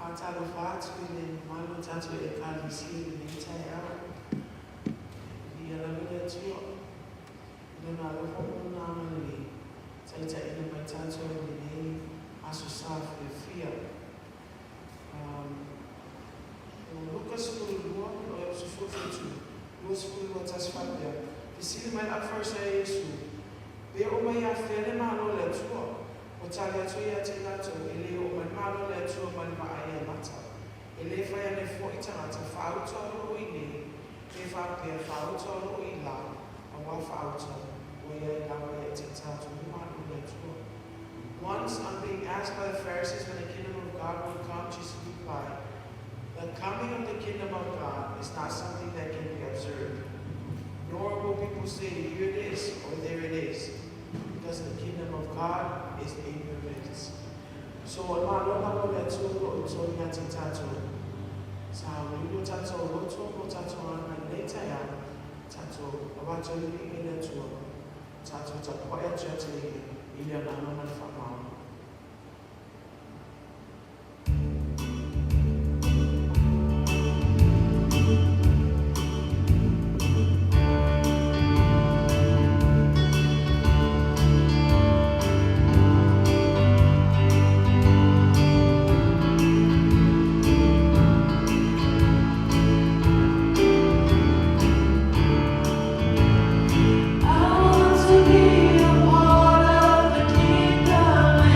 Faatalofa atu i le mamalu o tatou Ekalesia i lenei taeao. Viia lava le Atua i Lona alofa ma Lona agalelei, taitaiina mai tatou i lenei Aso Sa fiafia. O Luka 12, 17, 22 tasi faapea, Fesili mai le Aufarisai ia Iesu, Pe oo mai afea le Malo o le Atua? Ua tali atu ia te i latou, E le oo mai le Malo o le Atua ma le vaai a mata. E le fai ane foi tagata, Faauta o loo i nei, pe faapea, Faauta o loo i la, auā faauta, ua iai lava ia te tatou le Malo o le Atua. Once, on being asked by the Pharisees when the kingdom of God would come, Jesus replied, The coming of the kingdom of God is not something that can be observed. Nor will people say, Here it is, or there it is, because the kingdom of God is in your midst. So, o le Malo lava o le Atua o lo o i totonu ia te tatou. Sa uli o tatou loto ma o tatou agaga i lenei taeao, tatou avatu ai le viiga i le Atua, tatou tapuai atu ia te Ia i le agaga ma le faamaoni. I want to be a part of the kingdom.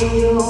Oh.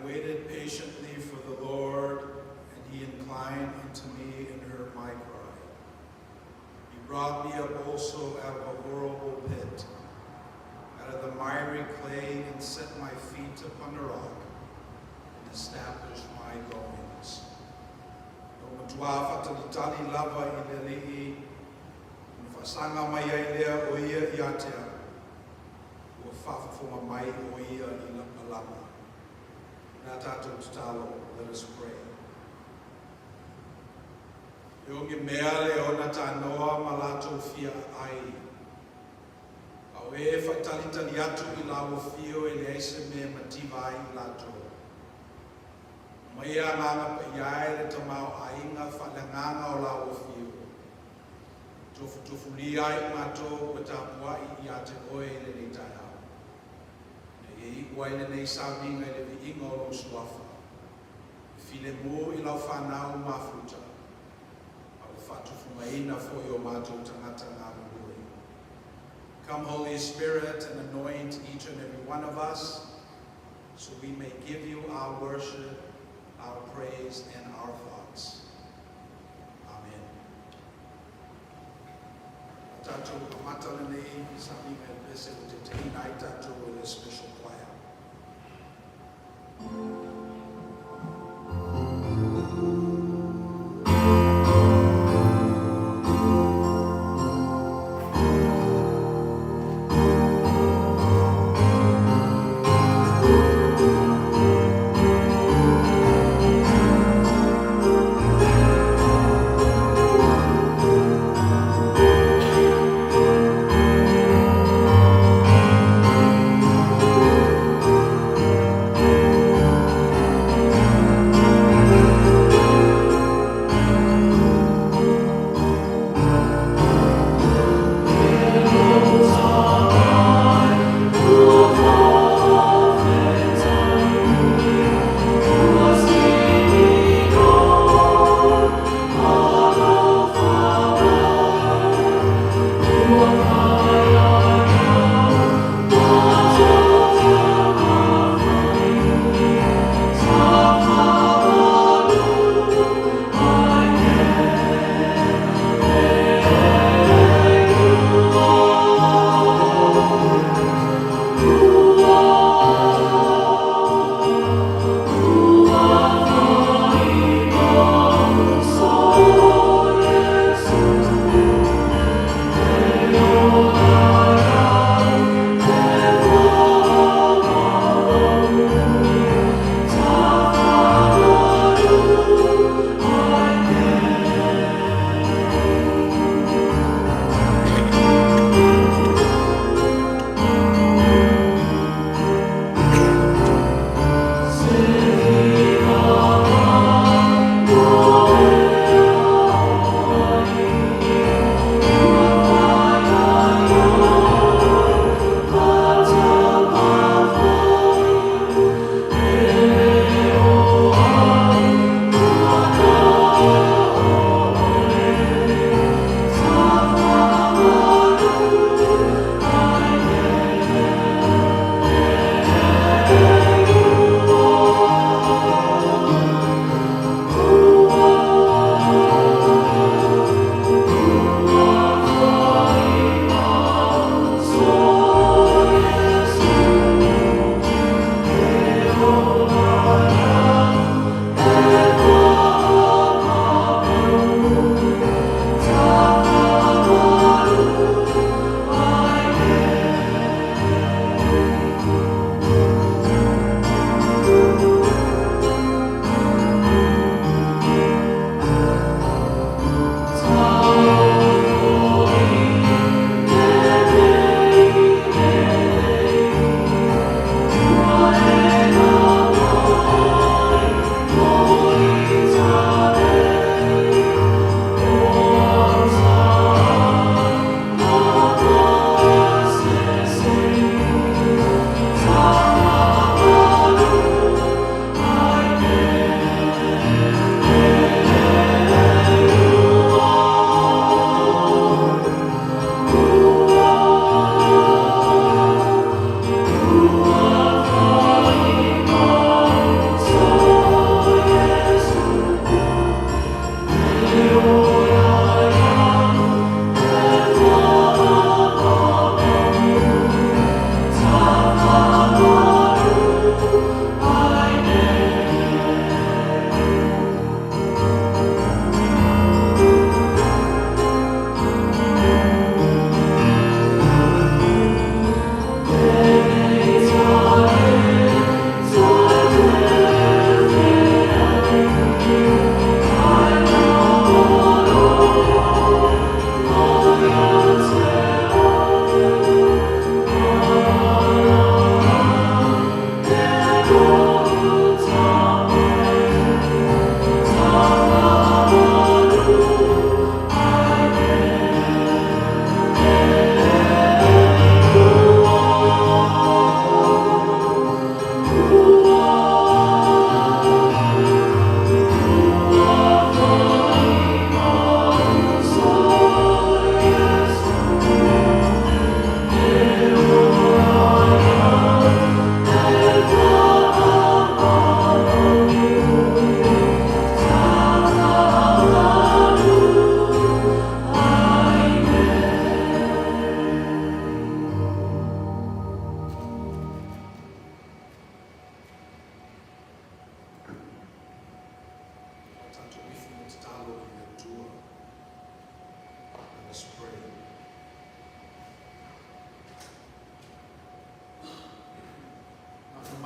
waited patiently for the Lord, and he inclined unto me and heard my cry. He brought me up also out of a horrible pit, out of the miry clay, and set my feet upon a rock, and established my goings. Ua matua faatalitali lava i le Alii, ona faasaga mai ai lea o ia ia te au. Ua faafofoga mai o ia i lau malama. Na tatou tatalo, let us pray. E ogemea le ona tanoa ma latou fia ai. A o e faatalitali atu i lau afio e leai se mea e mativa ai i latou. Aumai Agaga Paia e le tamaoaiga faaleagaga o lau afio. Tofutofulia ai matou ua tapuai ia te oe i lenei taeao. Ina ia iu ai lenei sauniga i le viiga o lou suafa. E filemu i lau fanau mafuta. A o le faatufugaina foi o matou tagata galulue. Come, Holy Spirit, and anoint each and every one of us so we may give you our worship, our praise, and our thoughts. Amen. Tatou amata lenei sauniga i le pese ua taitaiina ai tatou e le special choir.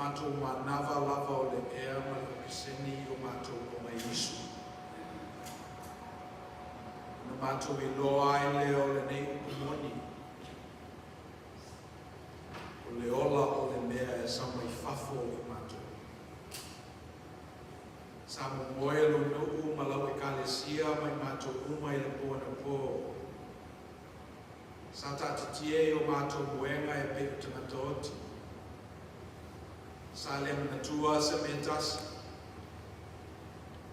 matou manava lava o le ea ma le okeseni i o matou pogaiisu. Ona matou iloa ai lea o lenei upu moni, o le ola o le mea e sau mai fafo i matou. Sa momoe lou nuu ma lau Ekalesia ma i matou uma i le po anapo. Sa taatitia i o matou moega e pei o tagata oti. Sa le manatua se mea tasi.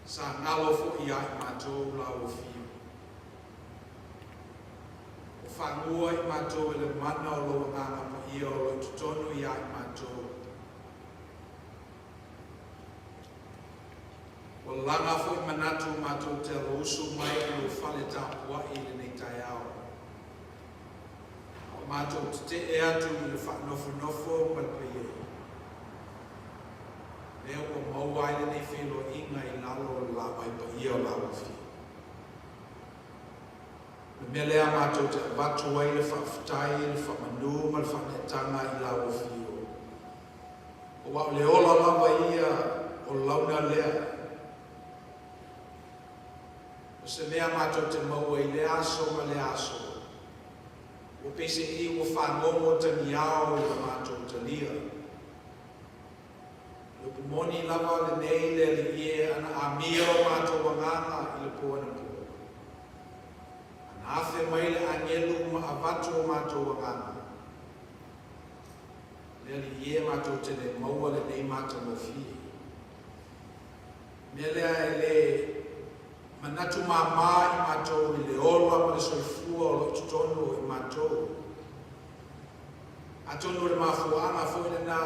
Sa galo foi ia i matou lau afio. Ua fagua i matou e le mana o lou Agaga Paia o lo o i totonu ia i matou. Ua laga foi manatu matou te alausu mai i lou fale tapuai i lenei taeao. A o matou tetee atu i le faanofonofo ma le paiai. Lea ua maua ai lenei feiloaiga i lalo o le laavai paia o lau Afioga. O le mea lea matou te avatu ai le faafetai, le faamanu ma le faaneetaga i lau Afio. Aua o le ola lava ia o launa lea. O se mea matou te maua i lea aso ma lea aso, ua peiseai ua fagogo tagiao i le matou talia. O le upu moni lava lenei le Alii e, ana amia o matou agaga i le po anapo. Ana afe mai le agelu ma avatu o matou agaga. Le Alii e, matou te le maua lenei matagofie. Mea lea e le manatu māmā i matou i le ola ma le soifua o lo o i totonu o i matou. Atonu o le mafuaaga foi lena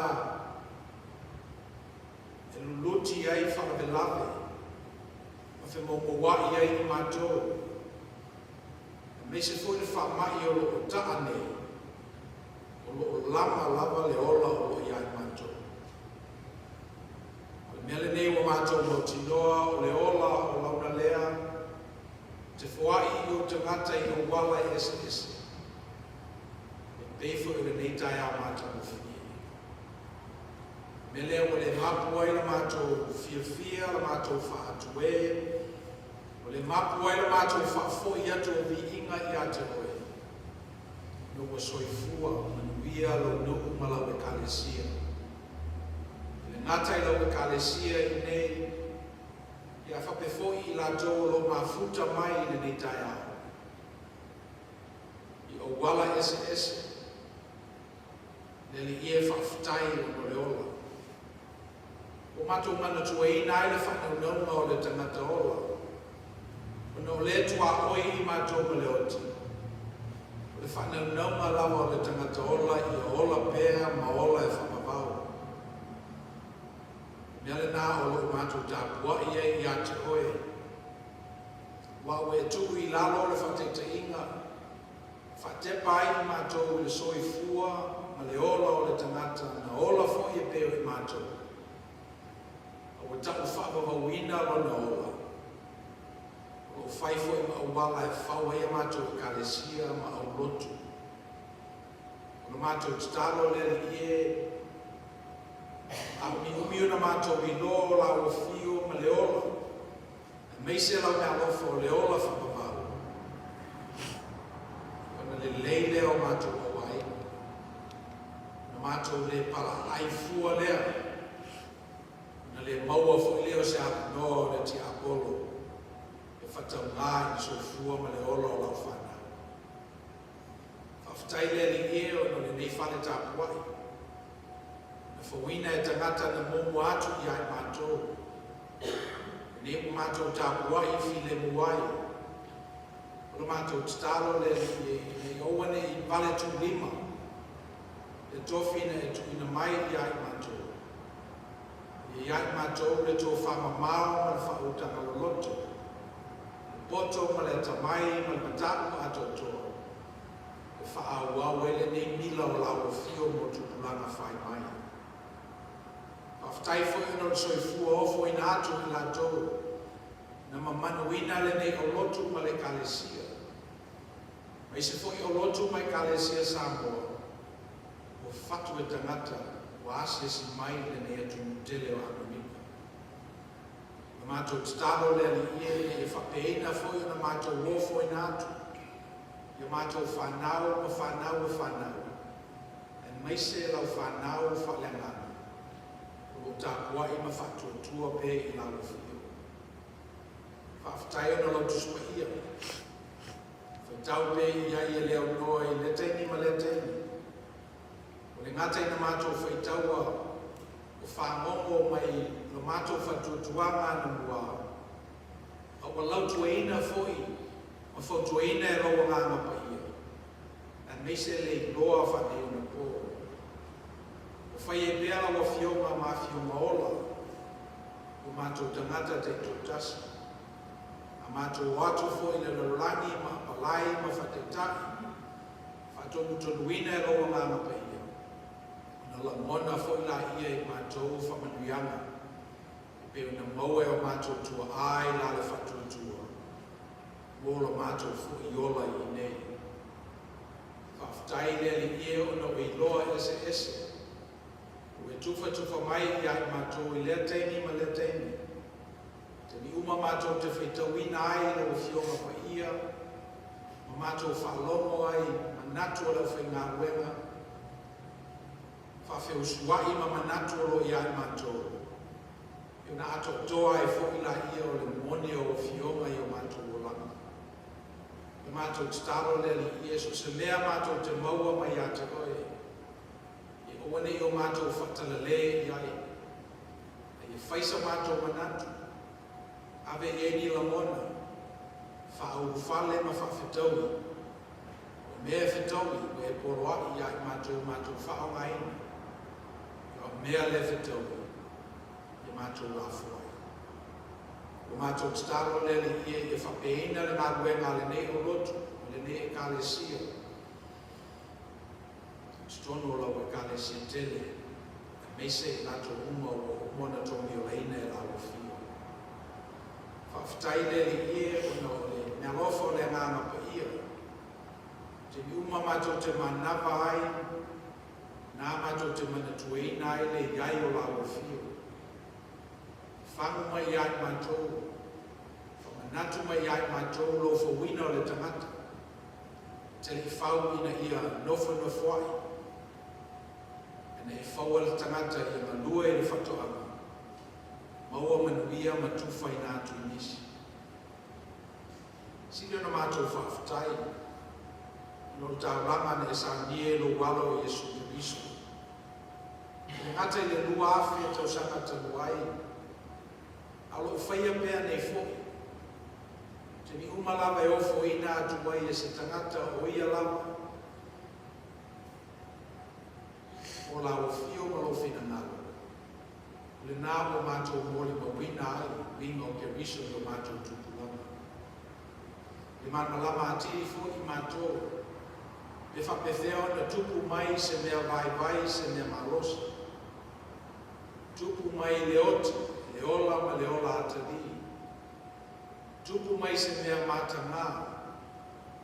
e luluti ai faalavelave ma femoumoua'i ai i matou, aemaise foi le faama'i o lo o ta'a nei, o lo o lama lava le ola o lo o iā i matou. O le mea lenei ua matou mautinoa o le ola o launa lea te foai i ou tagata i auala e eseese, e pei foi o lenei taeao matagofie. O le mea lea ua le mapu ai la matou fiafia, la matou faatuē, ua le mapu ai la matou faafoi atu o viiga ia te oe, ona ua soifua manuia lou nuu ma lau Ekalesia. E le gata i lau Ekalesia i inei, ia faapea foi i latou o lo o mafuta mai i lenei taeao i auala eseese, le Alii e faafetai ona o le ola. Ua matou manatuaina ai le faanaunauga o le tagata ola, ona o lea tuaoi i matou ma le oti. O le faanaunauga lava o le tagata ola ia ola pea ma ola e faavavau. O le mea lena o lo o matou tapuai ai ia te oe, aua ua e tuu i lalo le faataitaiga e faatepa ai i matou i le soifua ma le ola o le tagata na ola foi e pei o i matou, a ua tau faavavauina lona ola. O lo o fai foi ma auala e fau ai a matou Ekalesia ma aulotu. O le matou tatalo le Alii e, a umiumi ona matou iloa o lau afio ma le ola, aemaise lau meaalofa o le ola faavavau, ona lelei lea o matou auaiga, ona matou le palaai fua lea. Ona le maua foi lea o se avanoa o le tiapolo e faatauga i le soifua ma le ola o lau fanau. Faafetai le Alii e ona o lenei fale tapuai, na fauina e tagata na muamua atu ia i matou, lenei ua matou tapuai i filemu ai. O le matou tatalo le Alii e, ina ia aua ne i vale tuulima le tofi na e tuuina mai ia i matou. Ia ia i matou le tofamamao ma le faautaga loloto, le poto ma le atamai ma le mataupu atoatoa, e faaauau ai lenei mila o lau afio mo tupulaga fai mai. Faafetai foi ona o le soifua ofoina atu o i latou na mamanuina lenei aulotu ma le Ekalesia, aemaise foi aulotu ma Ekalesia Samoa ua fatu e tagata. Ua asiasi mai i lenei atunuu tele o Amerika. O le matou tatalo le Alii e ina ia faapeina foi ona matou ofoina atu i a matou fanau ma fanau a fanau, aemaise lau fanau faaleagaga o lo o tapuai ma faatuatua pea i lau Afio. Faafetai ona o lau Tusi Paia, faitau pea i ai e le aunoa i lea taimi ma lea taimi. Ua le gata ina matou faitaua o fagogo mai lo matou faatuatuaga anamua, a ua lautuaina foi ma fautuaina e lou Agaga Paia, aemaise le iloa faaneionapo. Ua fai ai pea lau Afioga ma Afioga ola i o matou tagata taitoatasi, a matou o atu foi i le lalolagi ma apalai ma faataitai, faatonutonuina e lou Agaga Paia, ona lagona foi laia i matou faamanuiaga e pei ona maua e o matou tuaa i la le faatuatua mo lo matou foi ola i inei. Faafetai le Alii e ona ua iloa eseese, ua e tufatufa mai ia i matou i lea taimi ma lea taimi, taimi uma matou te faitauina ai i lau Afioga Paia, ma matou faalogo ai manatu o le aufaigaluega, faafeusuai ma manatu o lo o ia i matou, e ona atoatoa ai foi laia o le moni o Afioga i o matou olaga. O le matou tatalo le Alii e, so o se mea matou te maua mai ia te Oe, e aua ne i o matou faatalale i ai, a ia fai sa matou manatu, ave i ai ni lagona, faaulufale ma faafetaui, o mea e fetaui ua e poloai ia i matou matou faaaogaina, o mea le fetaui ia matou lafoai. Ua matou tatalo le Alii e ia faapeina le galuega a lenei aulotu ma lenei Ekalesia, i totonu o lau Ekalesia tele, aemaise i latou uma ua uma ona togiolaina e lau Afio. Faafetai le Alii e ona o le meaalofa o le Agaga Paia, taimi uma matou te manava ai, na matou te manatuaina ai le i ai o lau Afio. Fagu mai ia i matou, faamanatu mai ia i matou lou fauina o le tagata, e te le i fau ina ia nofonofoai, ina e faua le tagata ia galue i le faatoaga, maua manuia ma tufaina atu i nisi. Sili ona matou faafetai, ona o le taulaga na e saunia i lou Alo o Iesu Keriso. E le gata i le 2000 tausaga talu ai, a o lo o faia pea nei foi. Taimi uma lava e ofoina atu ai e se tagata o ia lava, o lau afio ma lou finagalo, o lena ua matou molimauina ai uiga o Keriso i o matou tupulaga. E malamalama atili foi i matou, pe faapefea ona tupu mai se mea vaivai se mea malosi. Tupu mai le oti, le ola ma le ola atalii. Tupu mai se mea matagā,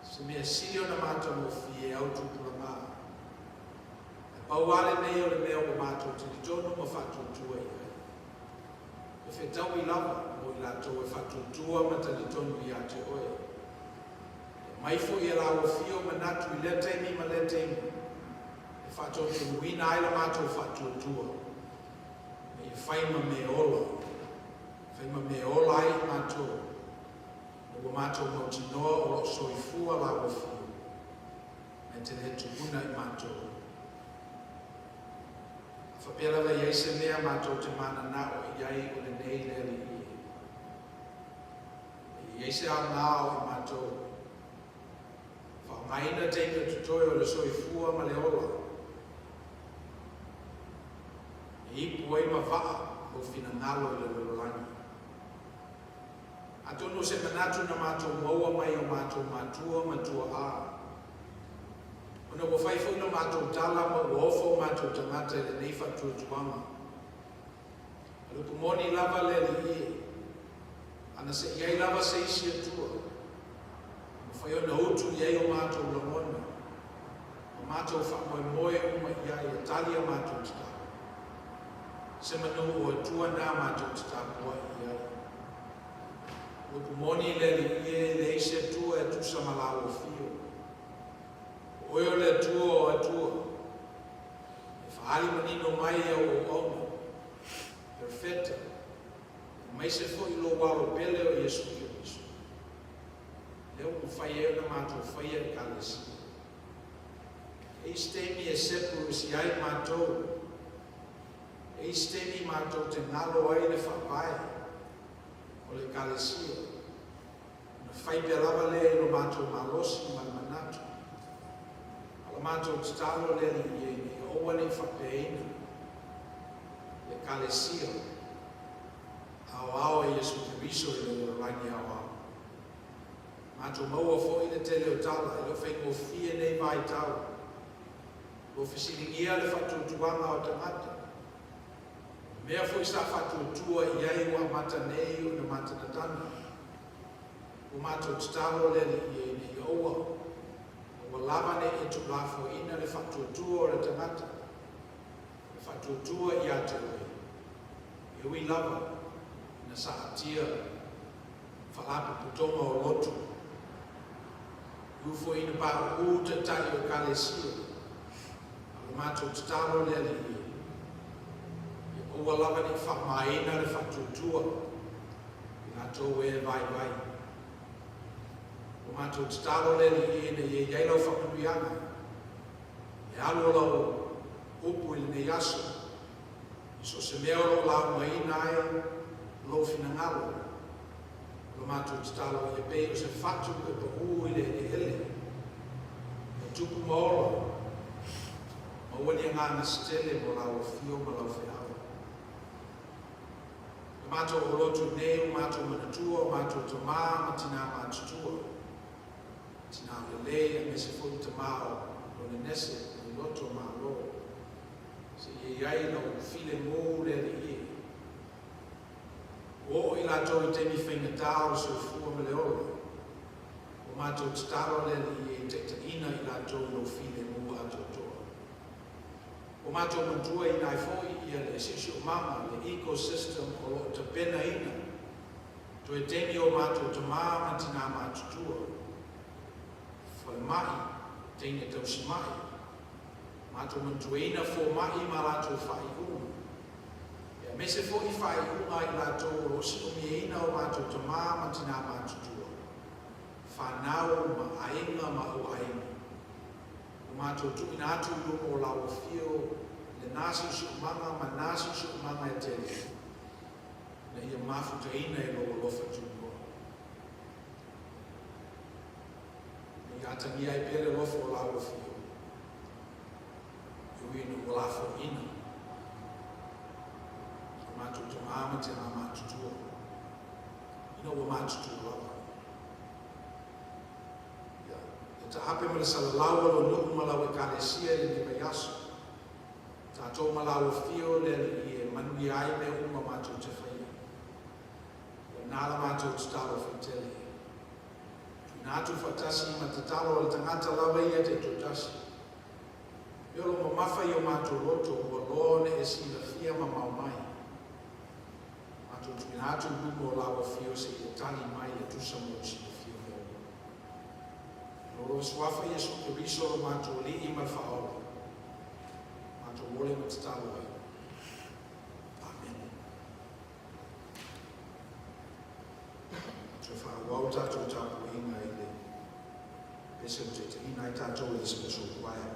se mea sili ona matagofie au tupulagā. E pau lava lenei o le mea ua matou talitonu ma faatuatua i ai. E fetaui lava mo i latou e faatuatua ma talitonu ia te Oe. E aumai foi e lau Afio manatu i lea taimi ma lea taimi e faatonutonuina ai la matou faatuatua, ina ia fai ma mea ola, fai ma mea ola ai i matou, ina ua matou mautinoa o lo o soifua lau Afio, ma e te le tuuna i matou. A faapea lava e i ai se mea matou te mananao i ai o lenei le Alii e. E i ai se aoga o i matou. Faaaogaina taimi o totoe o le soifua ma le ola e ipu ai ma vaa lou finagalo i le lalolagi. Atonu o se manatu na matou maua mai o matou matua ma tuaa, ona ua fai foi la matou tala ma ua ofo o matou tagata i lenei faatuatuaga. O le upu moni lava le Alii e, ana se i ai lava se isi Atua, e mafai ona utu i ai o matou lagona, ma matou faamoemoe uma i ai e tali a matou tatalo. Semanu o Atua na matou te tapuai i ai. O le upu moni le Alii e, e leai se Atua e tusa ma Lau afio. O Oe o le Atua o Atua, e faaali manino mai i Au auauna, Perofeta, aemaise foi Lou Alo pele o Iesu Keriso, lea ua mafai ai ona matou faia Ekalesia. E i ai se taimi e sepu ai matou, e i ai se taimi matou te galo ai le faavae o le Ekalesia, ona fai pea lava lea i lo matou malosi ma le manatu. A o la matou tatalo le Alii e, ina ia aua ne i faapeaina le Ekalesia aoao a Iesu Keriso i le lalolagi aoao. Matou maua foi le tele o tala, e le o faigofie nei vaitau. Ua fesiligia le faatuatuaga o tagata. O le mea foi sa faatuatua i ai ua amata nei ona matanatana. Ua matou tatalo le Alii e, ina ia aua, aua lava ne i e tuulafoaiina le faatuatua o le tagata, le faatuatua ia te oe, e ui lava ina saatia faalapotopotoga o lotu, e ui foi ina pauu taitai o Ekalesia, a o le matou tatalo le Alii e, ia aua lava ne i faaaogaina le faatuatua i latou e vaivai. Ua matou tatalo le Alii e, ina ia i ai lau faamanuiaga e alu o lau upu i lenei aso, i so o se mea o lo o laugaina ai lou finagalo. O le matou tatalo ia pei o se fatu e pau i le eleele, ia tupu ma ola, maua ni agaga se tele mo lau afio ma lau feau. Le matou olotu nei o matou manatua o matou tamā ma tinā matutua, tinā lelei aemaise foi tamā o Lonenese i loto malo. Seia i ai lau filemu le Alii e. Ua oo i latou i taimi faigata o le soifua ma le ola. Ua matou tatalo le Alii e taitaiina i latou i lou filemu atoatoa. Ua matou manatuaina ai foi ia le siosiomaga, le ecosystem o lo o tapenaina toe teine o matou tamā ma tinā matutua, falemai, teine tausimai, matou manatuaina fomaʻi ma latou faaiuga, aemaise foi faaiuga a i latou o lo o siumiaina o matou tamā ma tinā matutua, fanau ma aiga ma auaiga. Ua matou tuuina atu i luma o lau afio lenā siosiomaga ma nā siosiomaga e tele, ina ia mafutaina e lou alofa tunoa. Ina ia atagia ai pea le alofa o lau afio, e ui ina ua lafoaiina o matou tamā ma tinā matutua, ina ua matutua lava. Ia, le taape ma le salalau o lou nuu ma lau Ekalesia i lenei vaiaso. Tatou ma lau afio le Alii e manuia ai mea uma matou te faia. Ua na la matou tatalo faitele. Tuuina atu faatasi ma tatalo a le tagata lava ia taitoatasi. Mea o lo o mamafa i o matou loto ua loa ona e silafia mamao mai. Matou tuuina atu i luma o lau afio seia tali mai e tusa ma lou silafia mea uma. I lo lou Suafa Iesu Keriso lo matou Alii ma le Faaola, matou ole ma tatalo ai. Amene. Toe faaauau tatou tapuaiga i le pese ua taitaiina ai tatou e le Special Choir.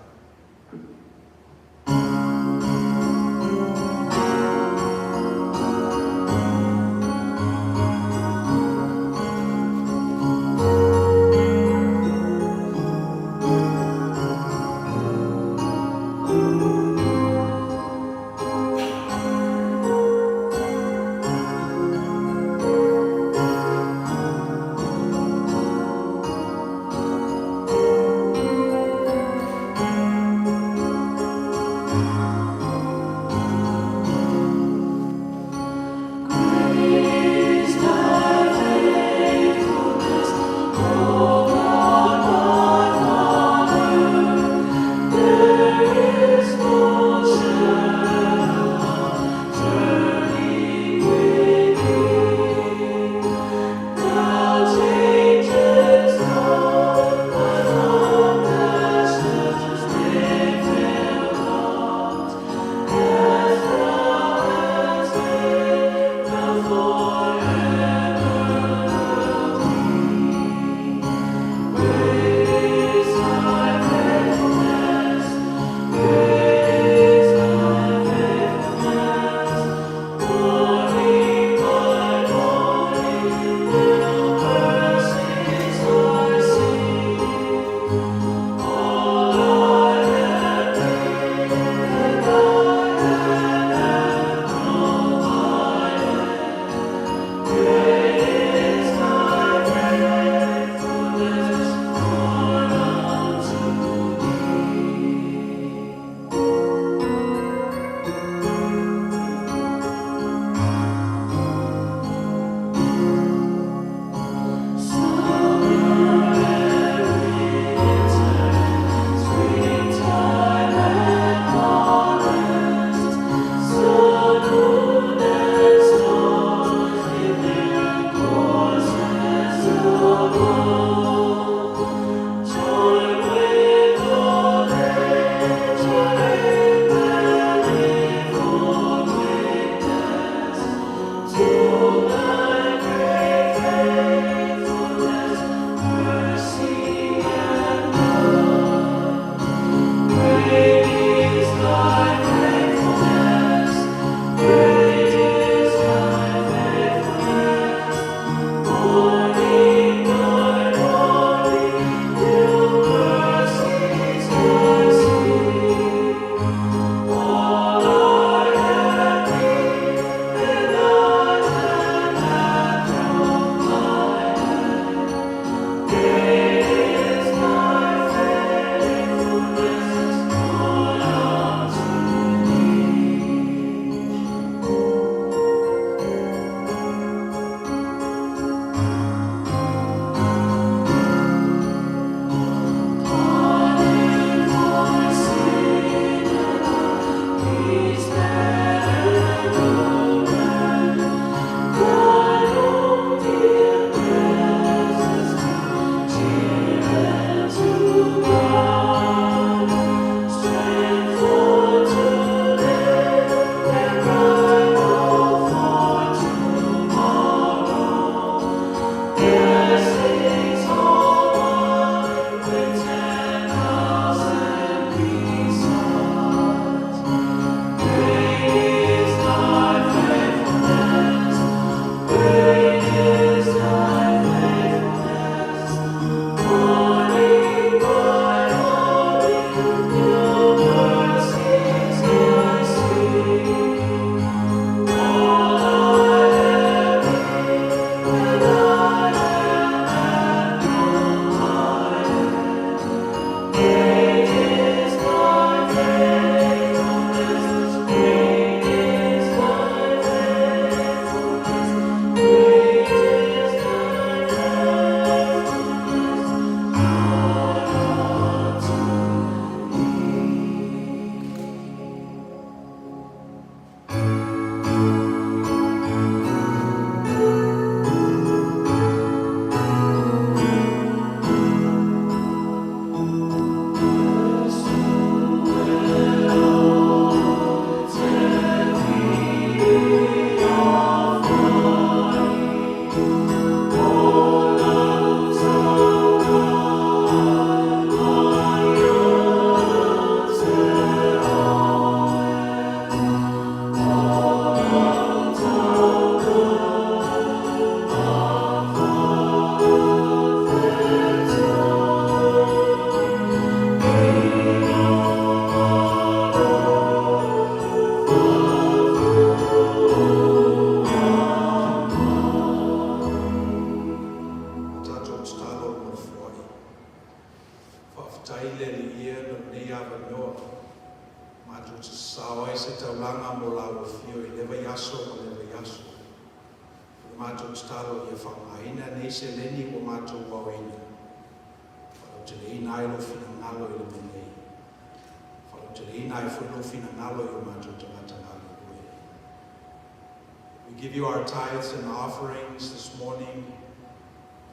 We give you our tithes and offerings this morning.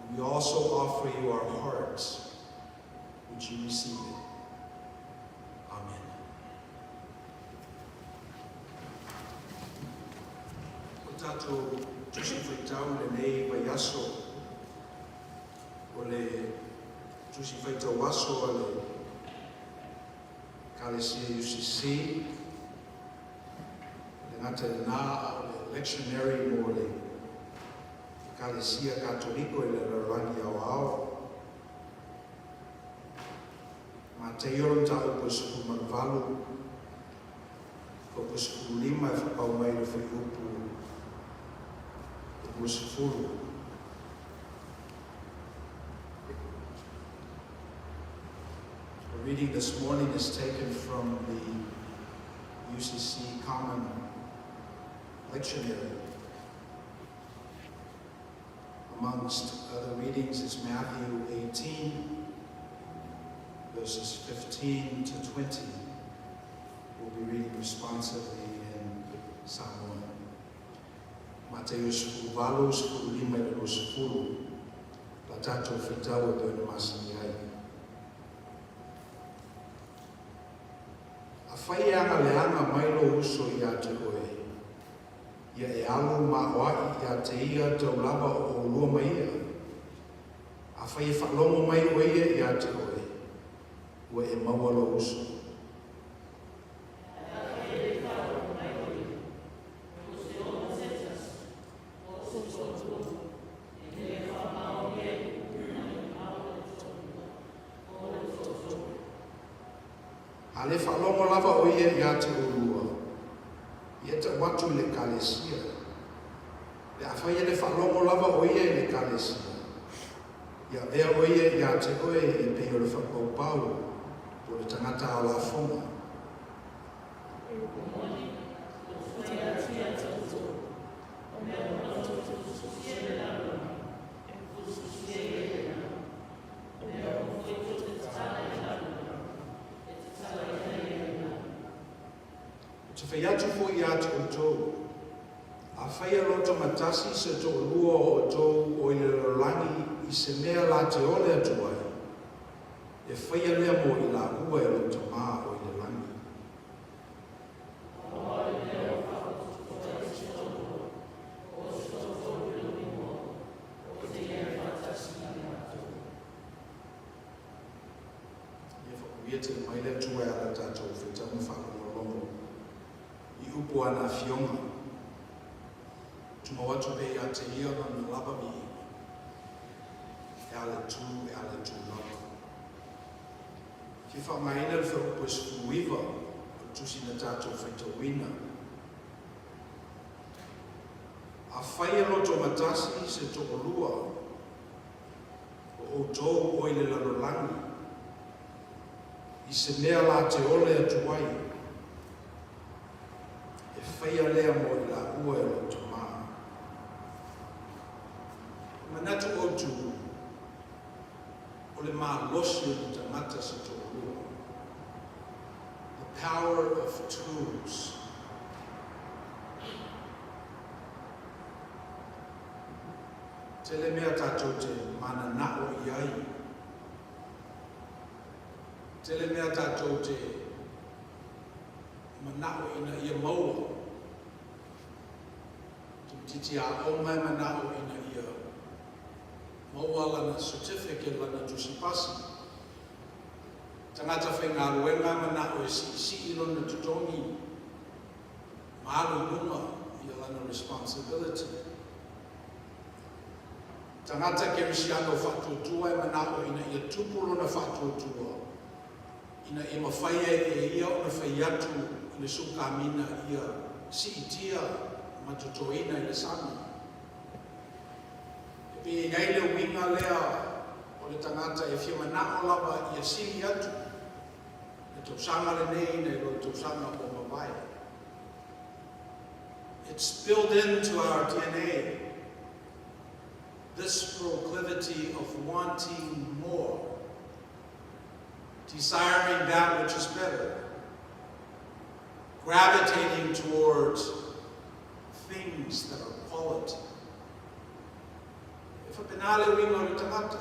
And we also offer you our hearts. Would you receive it? Amen. O tatou Tusi Faitau i lenei vaiaso, o le Tusi Faitau Aso a le Ekalesia UCC, e le gata i lenā a o le lectionary mo le Ekalesia Katoliko i le lalolagi aoao. Mataio le mataupu e 18, fuaiupu 15 e faapau mai i le fuaiupu 20. The reading this morning is taken from the UCC Common Lectionary. Amongst other readings is Matthew 18, verses 15 to 20. We'll be reading responsively in Samoan. Mateio 18, 15 i le 20, la tatou faitau e pei ona masani ai. Afai e agaleaga mai lou uso ia te oe, ia e alu ma aoaʻi ia te ia tau lava o ʻolua ma ia. Afai e faalogo mai ʻo ia iā te ʻoe, ua e maua lou uso. A le faalogo lava ʻo ia iā te ʻolua, ia tau atu i le Ekalesia. Pe afai e le faalogo lava ʻo ia i le Ekalesia, ia avea ʻo ia iā te ʻoe e pei o le faapaupau po o le tagata ao lafoga. Ou te fai atu foi ia te outou, afai e loto matasi se toalua o outou o i le lalolagi i se mea la te ole atu ai, e faia lea mo i laua e lou Tamā o i le lagi. Ia whakuia tele mai le Atua e ala tatou faitauna faalogologo i upu a na afioga. Tumau atu pea ia te ia lona lava viiga. E ala tu, e ala tu lava. Fia faaaogaina le fuaiupu e 19 o le tusi na tatou faitauina. Afai e loto matasi se toalua o outou o i le lalolagi i se mea la te ole atu ai, e faia lea mo i laua e lou Tamā. E manatu outou o le malosi o ni tagata se toalua, the power of twos. Tele mea tatou te mananao i ai. Tele mea tatou te manao ina ia maua. Tamaitiiti aoga e manao ina ia maua lana certificate, lana tusi pasi. Tagata faigaluega e manao e siisii lona totogi ma alu i luga ia lana responsibility. Tagata kerisiano faatuatua e manao ina ia tupu lona faatuatua ina ia mafai ai e ia ona fai atu i le sukamina ia siitia ma totoina i le sami. E pei e i ai le uiga lea o le tagata e fia manao lava ia sili atu le tausaga lenei nai lo le tausaga ua mavae. It's built into our DNA, this proclivity of wanting more, desiring that which is better, gravitating towards things that are quality. E faapena le uiga o le tagata.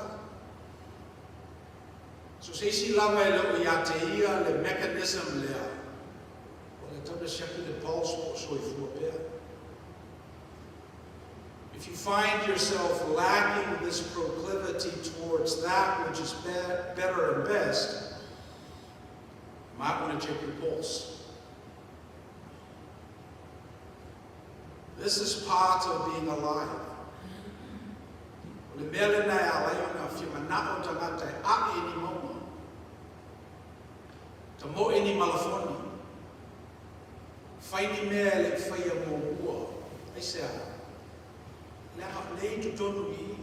So se isi lava e le o ia te ia le mechanism lea, o le tau na siaki le pulse po o soifua pea. If you find yourself lacking this proclivity towards that which is better and best, you might want to check your pulse. This is part of being alive. O le mea lena e ala ai ona fia mana'o tagata e a'e ni mauga, tamo'e ni malafoni, fai ni mea e le i faia muamua. Aisea? Leaga o lea i totonu i i.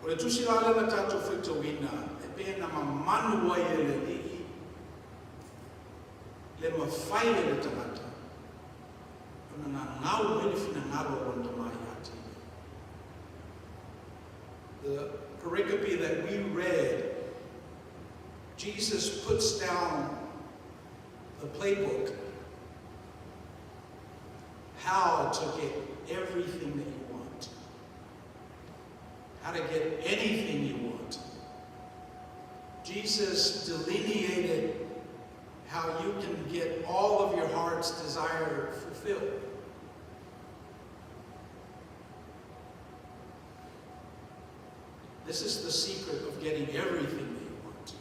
O le tusi la lea na tatou faitauina e pei ona mamanu ai e le Alii le mafai e le tagata ona gagau mai le finagalo o lona Tama ia te ia. The pericope that we read, Jesus puts down the playbook, how to get everything that you want, how to get anything you want. Jesus delineated how you can get all of your heart's desire fulfilled. This is the secret of getting everything that you want.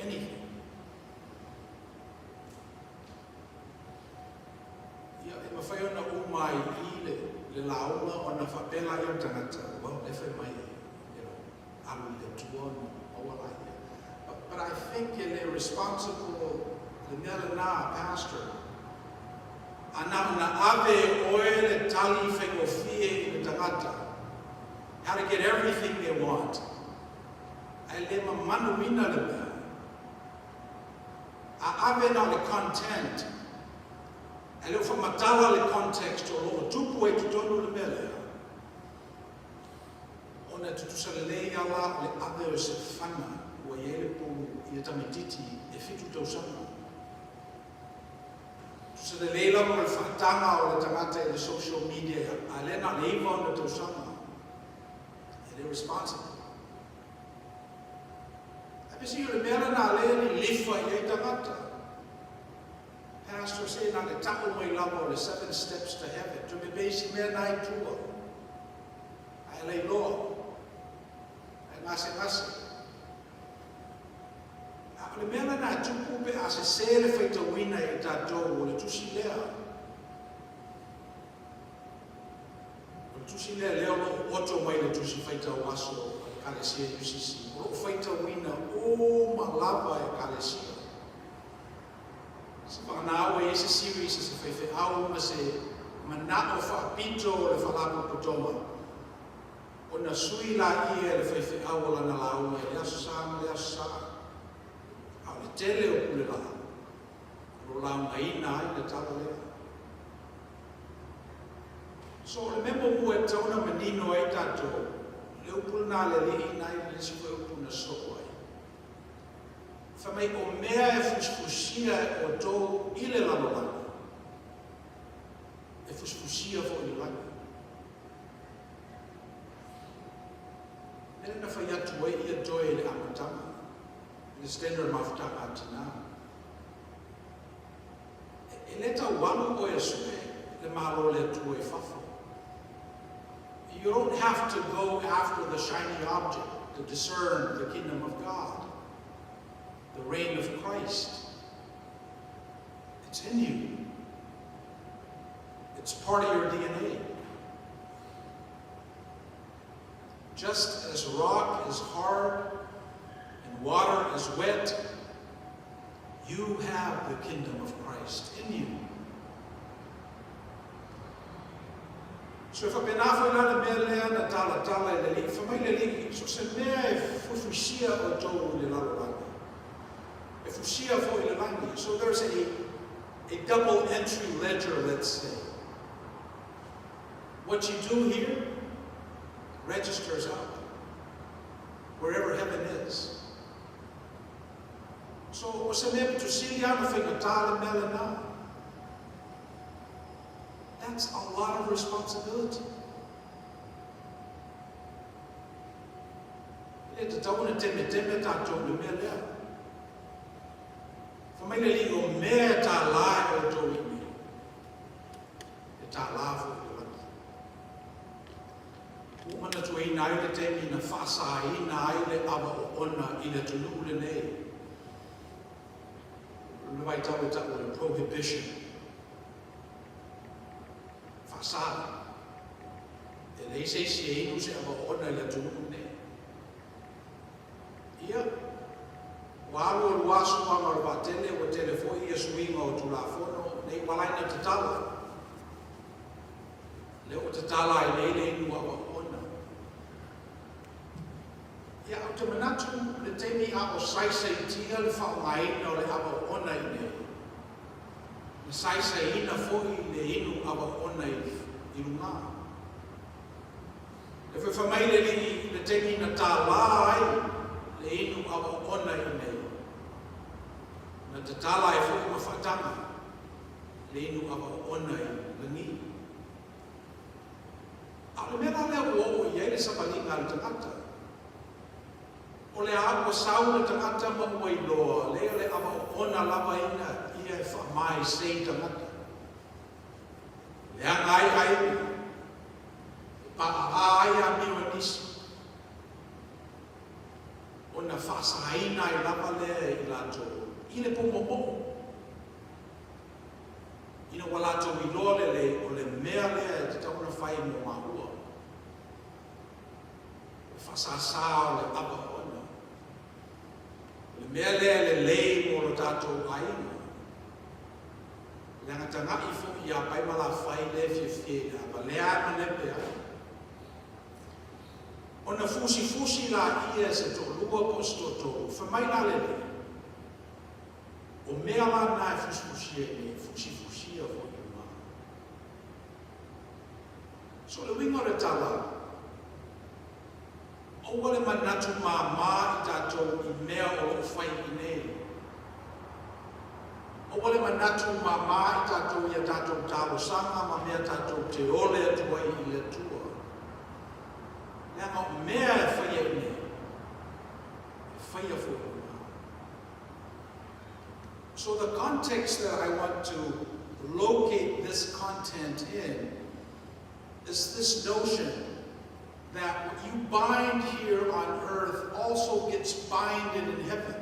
Anything. Ia, e mafai ona uma ai i le, le lauga ona faapea lea o le tagata, well, le fai mai, alu i le Atua ona maua laia. But I think e le responsible le mea lena, pastor. A na ona ave e oe le tali faigofie i le tagata, how to get everything they want, ae le mamanuina le mea. A ave na o le content, ae le o faamatala le context o lo o tupu ai totonu le mea lea, ona e tutusa lelei lava la o le ave o se fana ua i ai le pou i le tamaitiiti e 7 tausaga. Tutusa lelei lava o le faataga o le tagata i le social media a lea na o le 9 ona tausaga. E le responsible. Ae pesi o le mea lena lea e lilifa i ai tagata. Pastor se na le ta'u mai lava o le seven steps to heaven. Toe pepei si mea na i tua. Ae lailoa. Ae gasegase. A o le mea lena e tupu pe a sesē le faitauina e tatou o le tusi lea. O le tusi lea lea o lo o oto mai le tusi faitau aso a le Ekalesia UCC, o lo o faitauina uma lava e Ekalesia. Se vagana ua i ai se series a se faifeau ma se mana'o faapito o le Faalapotopotoga, ona sui laia e le faifeau o lana lauga i le Aso Sa ma le Aso Sa. A o le tele o pule laa, o lo o laugaina ai le tala lea. So o le mea muamua e tatau ona manino ai tatou, le upu lena a le Alii na i le isi foi upu na sosoo ai. Fai mai o mea e fusifusia e outou i le lalolagi, e fusifusia foi i le lagi. Mea lea na fai atu ai ia toe i le amataga, i le standard mafutaga a tina. E le tau alu oe e sue le Malo o le Atua i fafo. You don't have to go after the shiny object to discern the kingdom of God, the reign of Christ. It's in you. It's part of your DNA. Just as rock is hard and water is wet, you have the kingdom of Christ in you. So e faapena foi la le mea lea na talatala e le Alii. Fai mai le Alii, so o se mea e fuifuisia outou i le lalolagi, e fusia foi i le lagi. So there's a double entry ledger, let's say. What you do here registers up wherever heaven is. So o se mea pito sili lava ona faigata le mea lena. That's a lot of responsibility. E le tatau ona temeteme tatou i le mea lea. Fai mai le Alii, o mea e tālā e outou i inei, e tālā foi. Ua ou manatuaina ai le taimi na faasaina ai le ava oona i le atunuu lenei. O le vaitau e ta'u o le prohibition. Faasa. E leai se isi e inu se ava oona i le atunuu lenei. Ia, ua alu alu lava suaga o le vaatele, ua tele foi ia suiga o Tulafono nei ua ala ai ona tatala. Lea ua tatala ai nei le inu ava oona. Ia, ou te manatu le taimi a o saisaitia le faaaogaina o le ava oona iinei, na saisaiina foi le inu ava oona i luga. E fai mai le Alii i le taimi na tālā ai le inu ava oona iinei, na tatala ai foi ma faataga le inu ava oona i lagi. A o le mea la lea ua oo i ai le savaliga a le tagata, o le a ua sau le tagata ma ua iloa lea o le ava oona lava ina ia e faamaisei tagata. Leaga ai aiga, e paʻaʻā ai amio a nisi, ona faasaina ai lava lea e i latou i le pūmoomoo, ina ua latou iloa lelei o le mea lea e tatau ona fai mo māua, o le faasāsā o le ava oona. O le mea lea e lelei mo lo tatou aiga. Leaga taga'i fo'i iā pai ma lafai lea e fiafia i le ava, lea a manepe ai. Ona fusifusi laia e se toalua po o se toatolu, fai mai la le Alii, O mea la na e fusifusia iinei, e fusifusia foi i luga. So o le uiga o le tala, aua le manatu māmā i tatou i mea o lo o fai iinei. Aua le manatu māmā i tatou i a tatou talosaga ma mea tatou te ole atu ai i le Atua. Leaga o mea e faia iinei, e faia foi i luga. So the context that I want to locate this content in is this notion that what you bind here on earth also gets binded in heaven.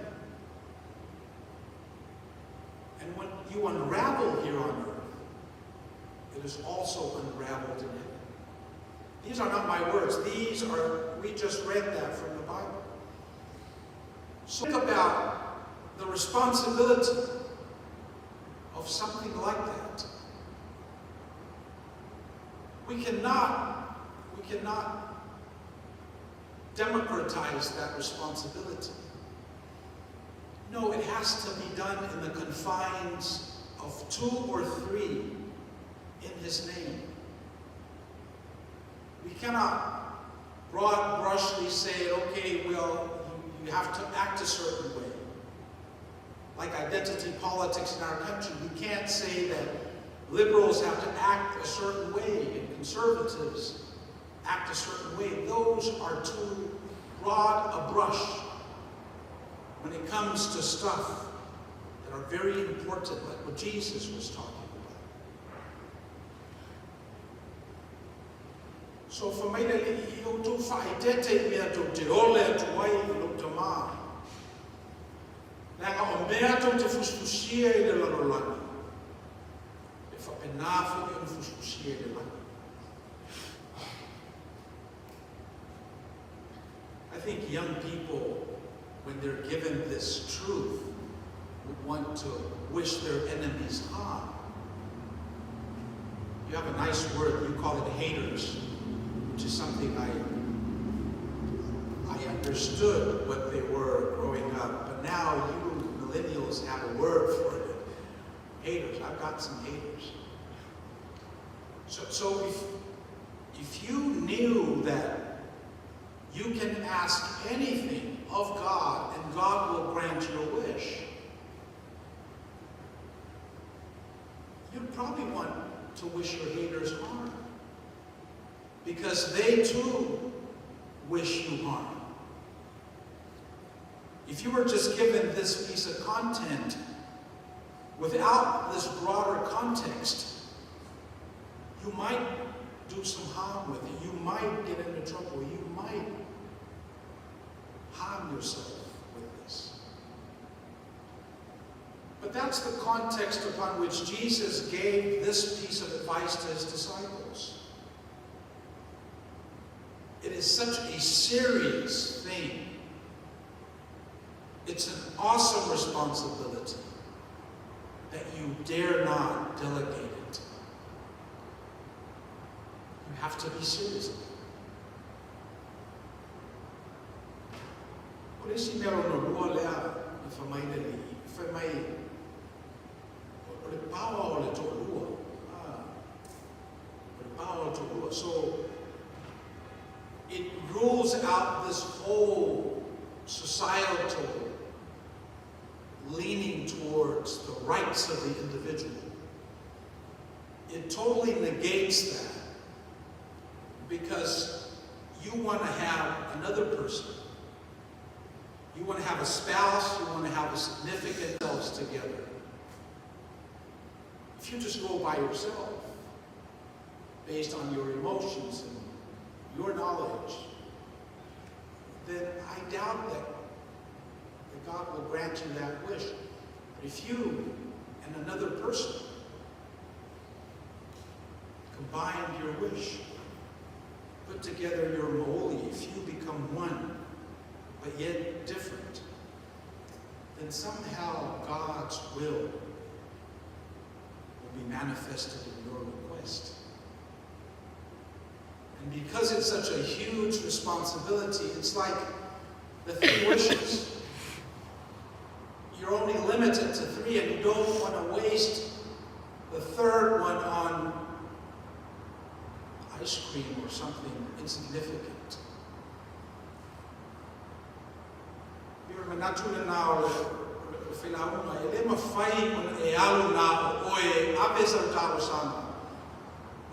And when you unravel here on earth, it is also unraveled in heaven. These are not my words. These are, we just read that from the Bible. So think about the responsibility of something like that. We cannot democratize that responsibility. No, it has to be done in the confines of two or three in His name. We cannot broad brushly say, okay, well, you have to act a certain way. Like identity politics in our country, we can't say that liberals have to act a certain way and conservatives act a certain way. Those are too broad a brush when it comes to stuff that are very important, like what Jesus was talking about. So fai mai le Alii, ia outou faaeteete i mea tou te ole atu ai i lou Tamā. Leaga o mea tou te fusifusia i le lalolagi, e faapena foi ona fusifusia i le lagi. I think young people, when they're given this truth, would want to wish their enemies harm. You have a nice word, you call it haters, which is something I understood what they were growing up, but now you millennials have a word for it. Haters. I've got some haters. So if you knew that you can ask anything of God and God will grant your wish, you'd probably want to wish your haters harm, because they too wish you harm. If you were just given this piece of content without this broader context, you might do some harm with it. You might get into trouble. You might harm yourself with this. But that's the context upon which Jesus gave this piece of advice to his disciples. It is such a serious thing. It's an awesome responsibility that you dare not delegate it. You have to be serious about it. O le isi mea lona lua lea na fai mai le Alii, fai mai, o le power o le toalua. Ah, o le power o le toalua. So, it rules out this whole societal leaning towards the rights of the individual. It totally negates that because you want to have another person. You want to have a spouse, you want to have a significant else together. If you just go by yourself, based on your emotions and your knowledge, then I doubt that God will grant you that wish. But if you and another person combine your wish, put together your mo'oli, if you become one, but yet different, then somehow God's will will be manifested in your request. And because it's such a huge responsibility, it's like the three wishes. You're only limited to three, and you don't want to waste the third one on ice cream or something insignificant. Ia manatu lena o le failauga, e le mafai ona e alu na o oe e ave sau talosaga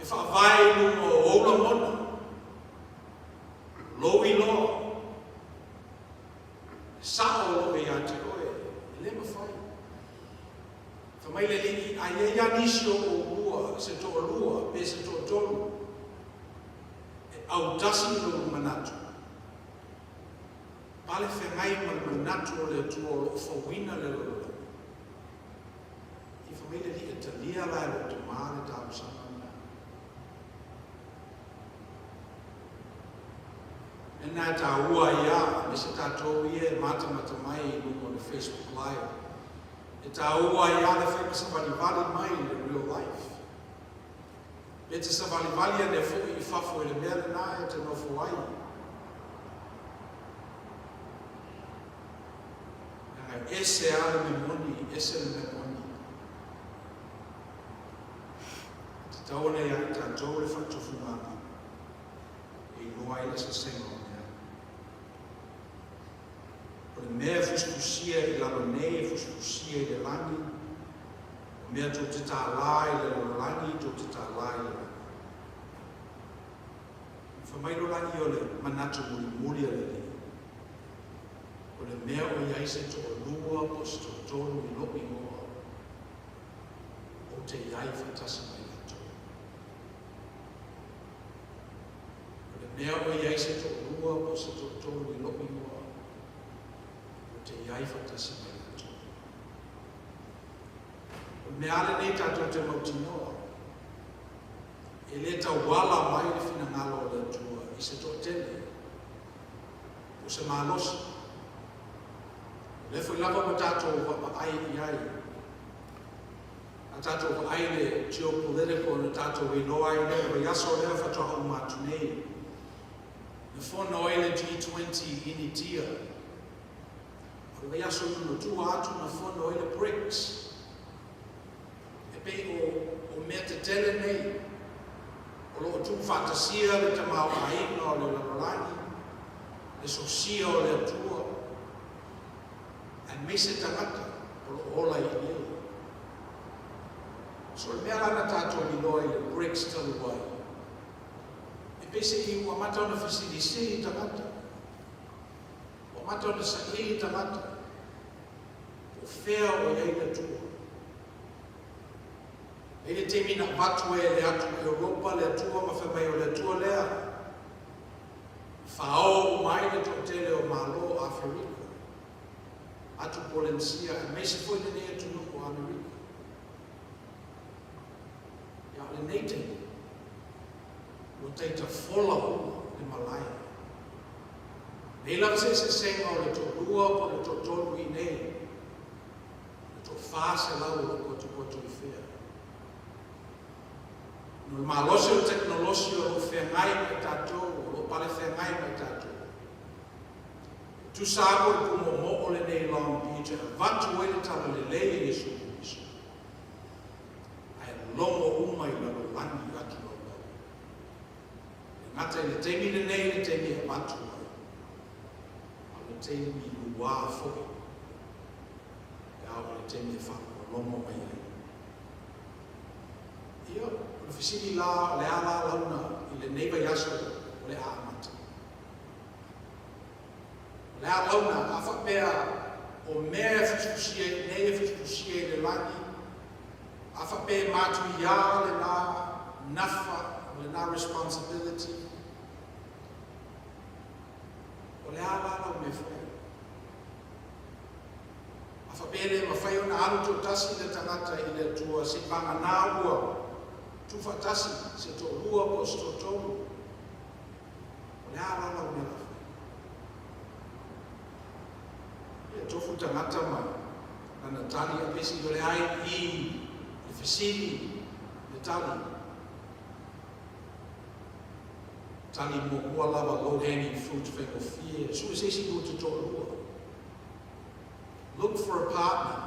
e faavae i luga o ou lagona, lou iloa, e sao o loo ia te oe, e le mafai. Fai mai le Alii, a i ai lava nisi o oulua, se toalua, pe se toatolu, e autasi i lou manatu, pale feagai ma le manatu o le Atua o lo o fauina le lalolagi. I fai mai le Alii, e talia la e lou Tama le talosaga lena. Lena e taua ai a, aemaise tatou ia e matamata mai i luga o le Facebook Live. E taua ai a le fai ma savalivali mai i le real life. Pe te savalivali ane foi i fafo i le mea lena e te nofo ai. Leaga e ese a le mea moni, ese le mea moni. E tatau ona ia i tatou le faatufugaga e iloa ai le eseesega o mea. O le mea e fusifusia i lalo nei e fusifusia i le lagi, o mea tou te tālā i le lalolagi tou te tālā i le lagi. Fai mai loa lea o le manatu mulimuli a le Alii, o le mea o i ai se toalua po o se toatolu i lou igoa, ou te i ai faatasi ma i latou. O le mea o i ai se toalua po o se toatolu i lou igoa, ou te i ai faatasi ma i latou. O le mea a lenei tatou te mautinoa, e le tauala mai le finagalo o le Atua i se toatele po o se malosi. O lea foi lava ua tatou vaavaai i ai, a tatou vaai i le geopolitical na tatou iloa ai lea i le vaiaso lea faatoa uma atu nei, na fono ai le G20 i Initia. O le vaiaso i lona tua atu na fono ai le BRICS. E pei o o mea tetele nei o lo o tuufaatasia le tamaoaiga o le lalolagi, le sosia o le Atua, aemaise tagata o lo o ola i inei. So o le mea la na tatou iloa i le BRICS talu ai, e pei se i ua amata ona fesilisili tagata, ua amata ona saili tagata, po o fea o i ai le Atua. E i ai le taimi na avatu ai e le atu Europa le Atua ma fai mai. Atu Polenisia aemaise foi lenei atunuu o Amerika. Ia, o lenei taimi, ua taita fola uma le malae. E leai lava se eseesega o le toalua po o le toatolu i inei, o le toa-400 o lo o potopoto i fea. Ona o le malosi o le tekonolosi o lo o feagai ma i tatou, o lo o palefeagai ma i tatou. E tusa lava po o le pumoomoo lenei i Long Beach e avatu ai le Talalelei a Iesu Keriso, ae logo uma i lalolagi atu laulau. E le gata i le taimi lenei i le taimi e avatu ai, a o le taimi luā foi pe a oo i le taimi e faalogologo mai ai. Ia, o le fesili la, o le a la launa i lenei vaiaso o le a amata? O le a launa, a faapea o mea e fusifusia i inei e fusifusia i le lagi, a faapea e matuiā lena nafa, lena responsibility, o le a la lau mea fai? A faapea e le mafai ona alu toatasi le tagata i le Atua seivagana ua tuufaatasi se toalua po o se toatolu, O le a la lau mea la fai? Ia tofu tagata ma lana tali a pesi o le a i le fesili le tali. Tali muamua lava low hanging fruit faigofie sue se isi lua te toalua. Look for a partner.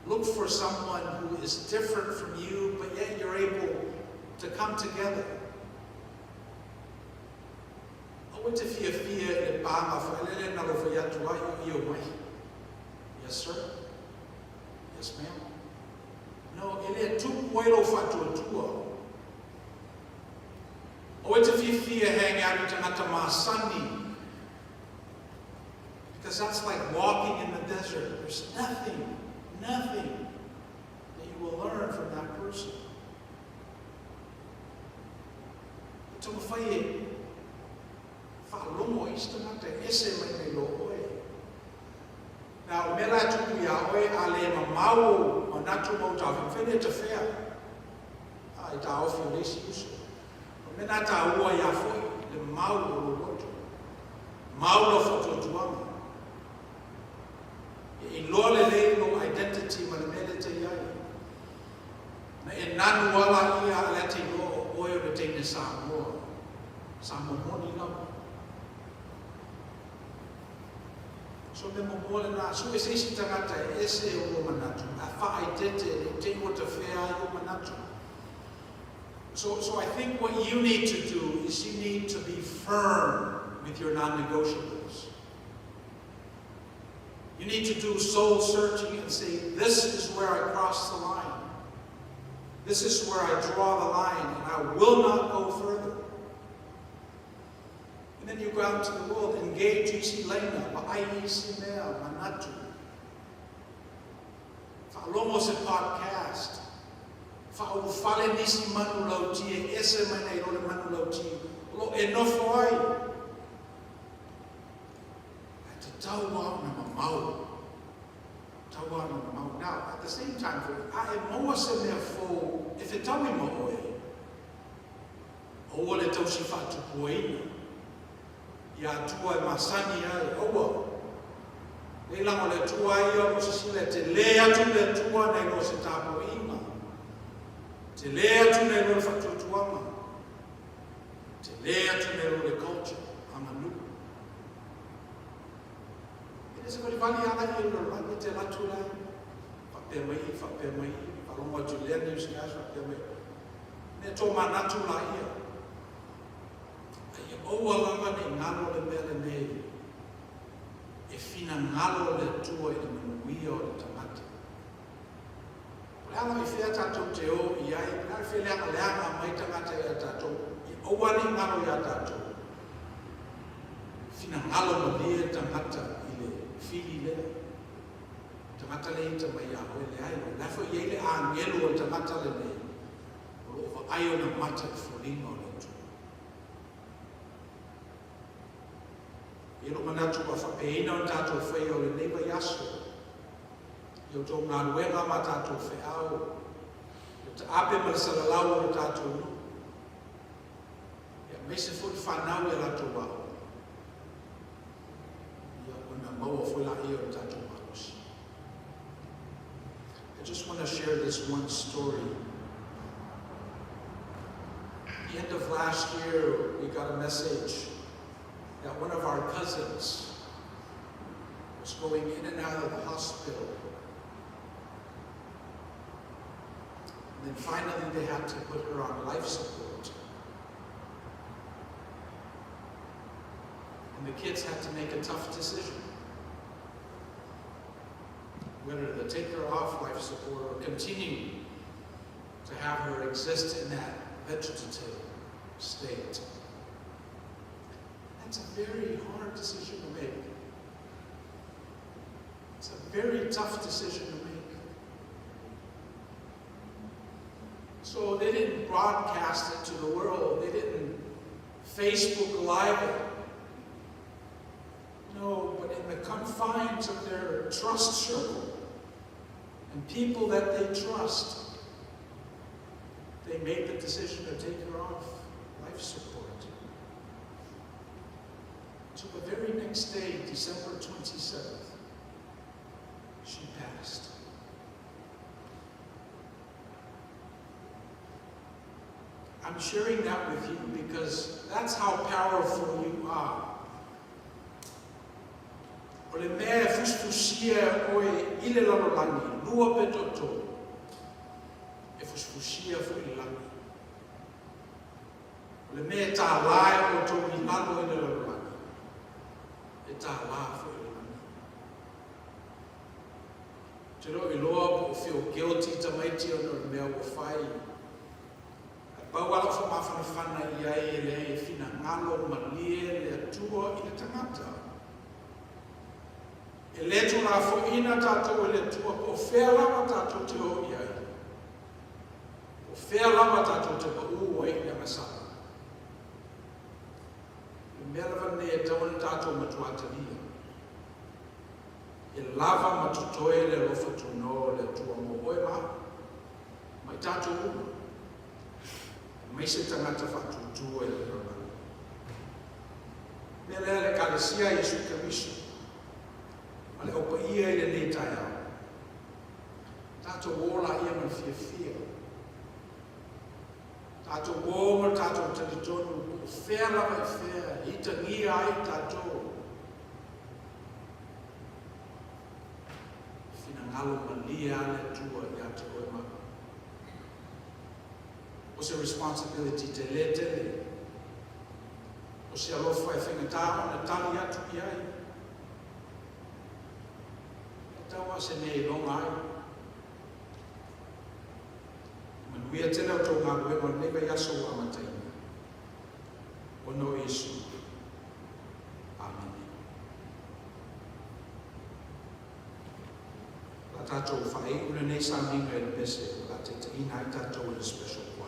Look for someone who is different from you, but yet you're able to come together. Aua te fiafia i le pāga whaelele na lo whai atu ai o ia mai. Yes, sir. Yes, ma'am. No, e le tupu ai lou faatuatua. Aua te fiafia hang out i tagata masani. Because that's like walking in the desert. There's nothing, nothing that you will learn from that person. E taumafai e faalogo i isi tagata e ese mai nei lo oe. Now, o le mea la e tupu iā oe, a le mamao ou manatu ma ou taofi, mafai ona e tafea a i taofi o le isi uso. O le mea lena e taua ai lava foi le mau o lou loto. Mau lau faatuatuaga. E iloa lelei lou identity ma le mea lea e te i ai. Na e nanu ala ia a lea te iloa o oe o le teine Samoa. Samoa moni lava. So mea muamua lena, sue se isi tagata e ese o lou manatu, a faaeteete ne i te i ua tafea ai ou manatu. So, so I think what you need to do is you need to be firm with your non-negotiables. You need to do soul searching and say, this is where I cross the line. This is where I draw the line, and I will not go further. And then you go out into the world, engage isi laina, vaai isi mea, manatu. Faalogo se podcast. Faaulufale nisi manulauti e ese mai nai lo le manulauti o lo o e nofo ai. Ae tatau lava ona mamao. Tatau lava ona mamao. Now, at the same time foi, a e maua se mea fou e fetaui ma oe, aua le tausi faatupuaina i Atua e masani ai, aua. Nei laga o le Atua ai ia o lo o sisila e telē atu le Atua nai lo se tapuaiga, telē atu nai lo le faatuatuaga, telē atu nai lo le culture, aganuu. E le se valivali ala ia i le lalolagi e te alu atu la, faapea mai i, faapea mai i, faalogo atu i lea newscast, faapea mai. Mea tomanatu laia. A ia aua lava ne i galo le mea lenei e finagalo le Atua i le manuia o le tagata. O le a lava i fea tatou te o i ai, o le a le feleagaleaga mai tagata ia tatou, ia aua ne i galo iā tatou. Finagalo malie le tagata i le fili lea. Tagata lea e ita mai iā oe, leai, o la e foi e i ai le agelu o le tagata lenei o lo o vaai ona mata i foliga o le Atua. E lou manatu ua faapeina ona tatou faia o lenei vaiaso i a outou galuega ma tatou feau, le taape ma le salalau o le tatou nuu, aemaise foi le fanau i a latou aoga, ia ona maua foi laia o le tatou malosi. I just want to share this one story. At the end of last year, we got a message that one of our cousins was going in and out of the hospital. And then finally, they had to put her on life support. And the kids had to make a tough decision whether to take her off life support or continue to have her exist in that vegetative state. That's a very hard decision to make. It's a very tough decision to make. So they didn't broadcast it to the world. They didn't Facebook Live it. No, but in the confines of their trust circle and people that they trust, they made the decision to take her off life support. So the very next day, December 27th, she passed. I'm sharing that with you because that's how powerful you are. O le mea e fusifusia oe i le lalolagi, lua pe toatolu, e fusifusia foi le lagi. O le mea e tālā e outou i lalo i le lalolagi, e tālā foi le lagi. Ou te le o iloa po o feel guilty tamaiti ona o le mea ua fai. Ae pau lava lau faamafanafana i ai e leai e finagalo malie le Atua i le tagata. E le tulafoina tatou e le Atua po o fea lava tatou te o i ai, po o fea lava tatou te pau ai i le agasala. O le mea lava lenei e tatau ona tatou matua talia, e lava ma totoe le alofa tunoa o le Atua mo oe ma au, ma i tatou uma, aemaise tagata faatuatua i le lalolagi. O le mea lea le Ekalesia a Iesu Keriso ma le Au Paia i lenei taeao, tatou o laia ma le fiafia, tatou o ma le tatou talitonu po o fea lava e fea e itagia ai tatou, e finagalo malie lava le Atua ia te oe ma au. O se responsibility tele tele. O se alofa e faigata ona tali atu i ai. E tatau lava se mea e iloga ai. E manuia tele a outou galuega o lenei vaiaso ua amataina. Ona o Iesu. Amene. O le a tatou faaiu lenei sauniga i le pese o le a taitaiina ai tatou e le Special Choir.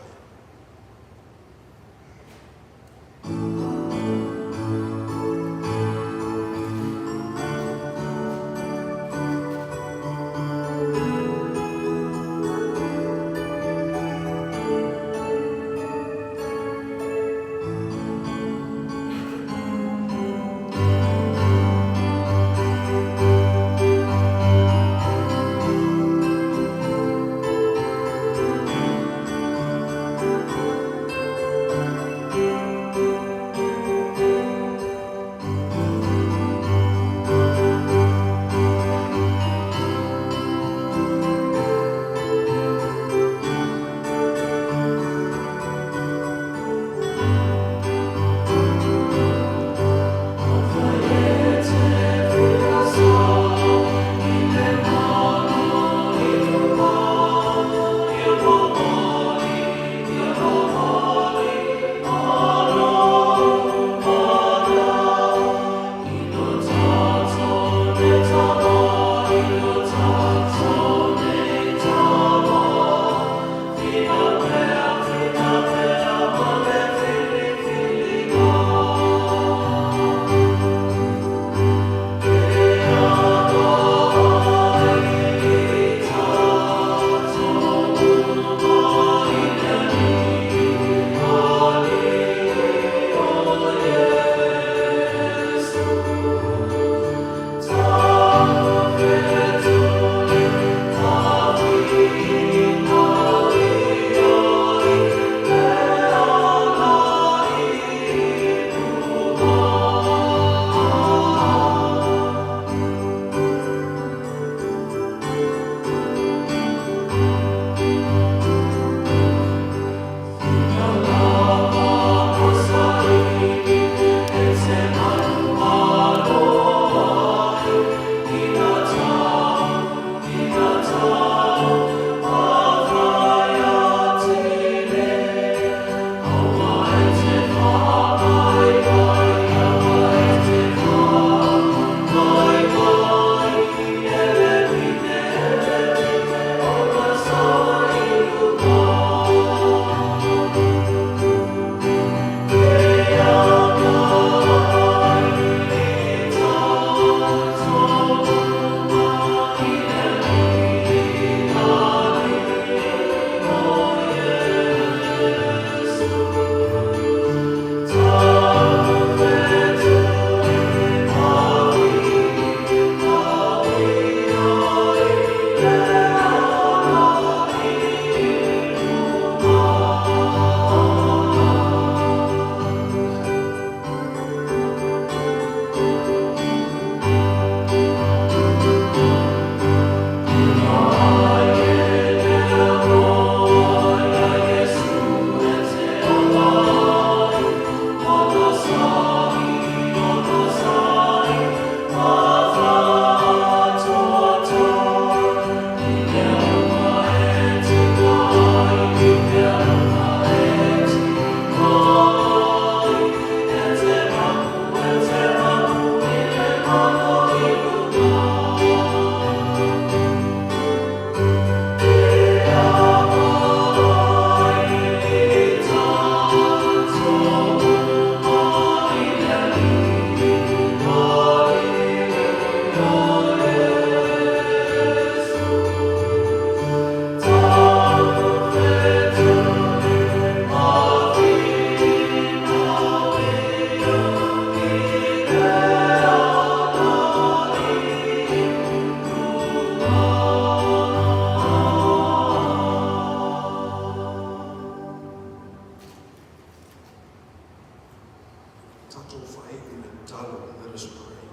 Tatou faaiu i le tatalo. Let us pray.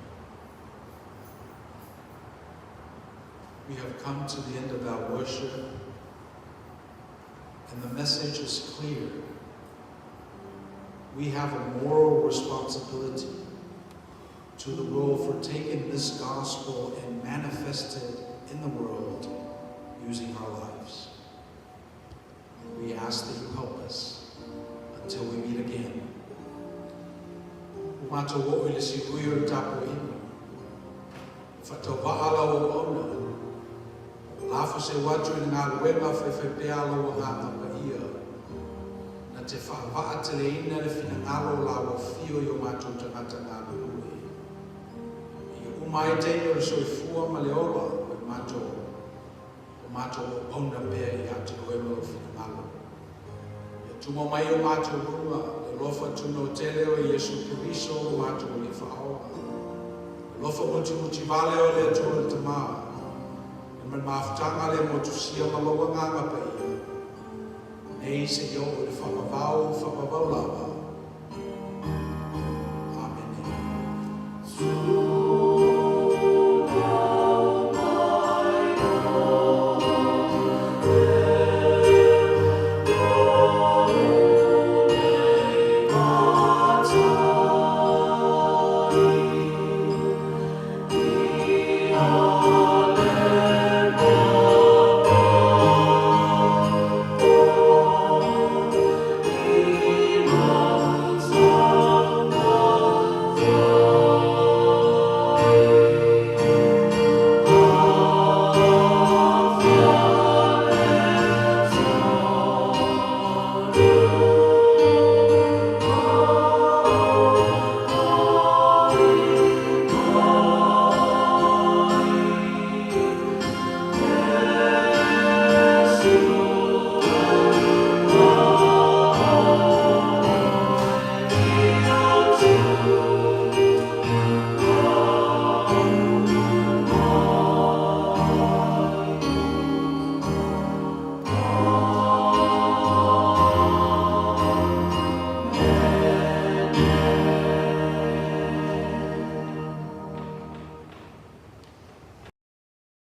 We have come to the end of our worship, and the message is clear. We have a moral responsibility to the world for taking this gospel and manifest it in the world using our lives. And we ask that you help us until we meet again. Ua matou oo i le siui o le tapuaiga. E faatauvaa lau auauna. Ua lafo seu atu i le galuega faifaipea a lou Agaga Paia, na te faavaateleina le finagalo o laua afio i o matou tagata galulue. Ia uma ai taimi o le soifua ma le ola o i matou, o matou auauna pea ia te oe ma lou finagalo. Ia tumo mai i o matou luga le alofa tunautele o Iesu Keriso lo matou Alii Faaola, le alofa mutimuti vale o le Atua le Tama, ia ma le mafutaga le motusia ma lou Agaga Paia, nei seia oo i le faavavau faavavau lava.